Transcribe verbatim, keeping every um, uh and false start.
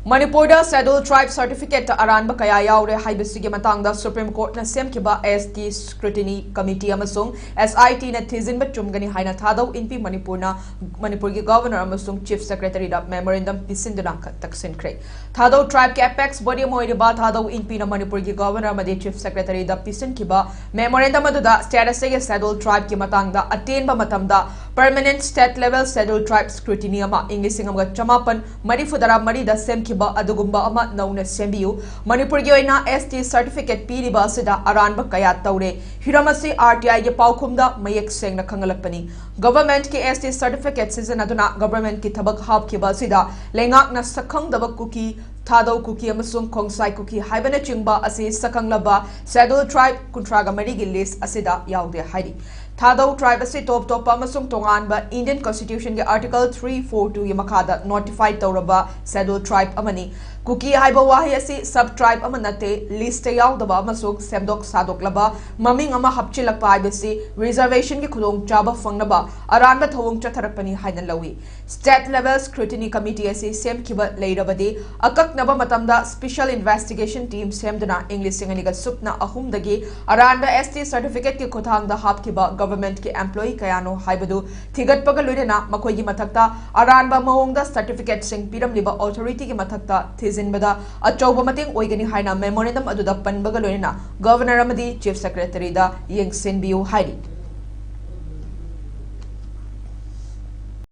ꯃꯅꯤꯄꯨꯔꯗ Scheduled Tribe Certificate ꯑꯔꯥꯟꯕ ꯀꯌꯥ ꯌꯥꯎꯔꯦ ꯍꯥꯏꯕꯁꯤꯒꯤ ꯃꯇꯥꯡꯗ Supreme Courtꯅ ꯁꯦꯝꯈꯤꯕ S T Scrutiny Committee ꯑꯃꯁꯨꯡ S I Tꯅ ꯊꯤꯖꯤꯟꯕ ꯆꯨꯝꯒꯅꯤ ꯍꯥꯏꯅ ꯊꯥꯗꯧ ꯏꯟꯄꯤ ꯃꯅꯤꯄꯨꯔꯅ ꯃꯅꯤꯄꯨꯔꯒꯤ Governor ꯑꯃꯁꯨꯡ Chief Secretaryꯗ memorandum ꯄꯤꯁꯤꯟꯗꯨꯅ ꯈ-, ꯇꯛꯁꯤꯟꯈ꯭ꯔꯦ꯫ ꯊꯥꯗꯧ tribeꯀꯤ apex body ꯑꯃ ꯑꯣꯏꯔꯤꯕ ꯊꯥꯗꯧ ꯏꯟꯄꯤꯅ ꯃꯅꯤꯄꯨꯔꯒꯤ Governor ꯑꯃꯗꯤ Chief Secretaryꯗ ꯄꯤꯁꯤꯟꯈꯤꯕ memorandum ꯑꯗꯨꯗ state ꯑꯁꯤꯒꯤ Scheduled Tribeꯀꯤ ꯃꯇꯥꯡꯗ ꯑꯇꯦꯟꯕ ꯃꯇꯝꯗ Permanent State Level Scheduled Tribe Scrutiny ꯑꯃ ꯏꯪ ꯂꯤꯁꯤꯡ ꯑꯃꯒ ꯆꯃꯥꯄꯟ ꯃꯔꯤꯐꯨꯇꯔꯥ ꯃꯔꯤꯗ ꯁꯦꯝꯈꯤꯕ ꯑꯗꯨꯒꯨꯝꯕ ꯑꯃ ꯅꯧꯅ ꯁꯦꯝꯕꯤꯌꯨ꯫ ꯃꯅꯤꯄꯨꯔꯒꯤ ꯑꯣꯏꯅ S T certificate ꯄꯤꯔꯤꯕ ꯑꯁꯤꯗ ꯑꯔꯥꯟꯕ ꯀꯌꯥ ꯇꯧꯔꯦ꯫ ꯍꯤꯔꯝ ꯑꯁꯤ R T Iꯒꯤ ꯄꯥꯎꯈꯨꯝꯗ ꯃꯌꯦꯛ ꯁꯦꯡꯅ ꯈꯪꯍꯜꯂꯛꯄꯅꯤ꯫ Governmentꯀꯤ S T certificate ꯁꯤꯖꯤꯟꯅꯗꯨꯅ governmentꯀꯤ ꯊꯕꯛ ꯍꯥꯞꯈꯤꯕ ꯑꯁꯤꯗ ꯂꯩꯉꯥꯛꯅ ꯁꯛꯈꯪꯗꯕ ꯀꯨꯀꯤ, ꯊꯥꯗꯧ ꯀꯨꯀꯤ ꯑꯃꯁꯨꯡ ꯈꯣꯡꯁꯥꯏ ꯀꯨꯀꯤ ꯍꯥꯏꯕꯅꯆꯤꯡꯕ ꯑꯁꯤ ꯁꯛꯈꯪꯂꯕ Scheduled Tribe ꯀꯨꯟꯊ꯭ꯔꯥꯒ ꯃꯔꯤꯒꯤ list ꯑꯁꯤꯗ ꯌꯥꯎꯗꯦ ꯍꯥꯏꯔꯤ꯫ ꯊꯥꯗꯧ tribe ꯑꯁꯤ ꯇꯣꯞ ꯇꯣꯞꯄ ꯑꯃꯁꯨꯡ ꯇꯣꯉꯥꯟꯕ Indian Constitutionꯒꯤ Article three four twoꯒꯤ ꯃꯈꯥꯗ notify ꯇꯧꯔꯕ Scheduled Tribe ꯑꯃꯅꯤ꯫ ꯀꯨꯀꯤ ꯍꯥꯏꯕ ꯋꯥꯍꯩ ꯑꯁꯤ sub tribe ꯑꯃ ꯅꯠꯇꯦ꯫ Listꯇ ꯌꯥꯎꯗꯕ ꯑꯃꯁꯨꯡ ꯁꯦꯝꯗꯣꯛ ꯁꯥꯗꯣꯛꯂꯕ ꯃꯃꯤꯡ ꯑꯃ ꯍꯥꯞꯆꯤꯜꯂꯛꯄ ꯍꯥꯏꯕꯁꯤ reservationꯒꯤ ꯈꯨꯗꯣꯡꯆꯥꯕ ꯐꯪꯅꯕ ꯑꯔꯥꯟꯕ ꯊꯧꯑꯣꯡ ꯆꯠꯊꯔꯛꯄꯅꯤ ꯍꯥꯏꯅ ꯂꯧꯏ꯫ State Level Scrutiny Committee ꯑꯁꯤ ꯁꯦꯝꯈꯤꯕ ꯂꯩꯔꯕꯗꯤ, ꯑꯀꯛꯅꯕ ꯃꯇꯝꯗ Special Investigation Team ꯁꯦꯝꯗꯨꯅ ꯏꯪ ꯂꯤꯁꯤꯡ ꯑꯅꯤꯒ ꯁꯨꯞꯅ ꯑꯍꯨꯝꯗꯒꯤ ꯑꯔꯥꯟꯕ S T certificateꯀꯤ ꯈꯨꯠꯊꯥꯡꯗ ꯍꯥꯞꯈꯤꯕ governmentꯀꯤ employee ꯀꯌꯥꯅꯣ ꯍꯥꯏꯕꯗꯨ ꯊꯤꯒꯠꯄꯒ ꯂꯣꯏꯅꯅ ꯃꯈꯣꯏꯒꯤ ꯃꯊꯛꯇ ꯑꯔꯥꯟꯕ ꯃꯑꯣꯡꯗ certificateꯁꯤꯡ ꯄꯤꯔꯝꯂꯤꯕ authorityꯒꯤ ꯃꯊꯛꯇ ꯊꯤꯖꯤꯟꯕꯗ ꯑꯆꯧꯕ ꯃꯇꯦꯡ ꯑꯣꯏꯒꯅꯤ ꯍꯥꯏꯅ memorandum ꯑꯗꯨꯗ ꯄꯟꯕꯒ ꯂꯣꯏꯅꯅ Governor ꯑꯃꯗꯤ Chief Secretaryꯗ ꯌꯦꯡꯁꯤꯟꯕꯤꯌꯨ ꯍꯥꯏꯔꯤ꯫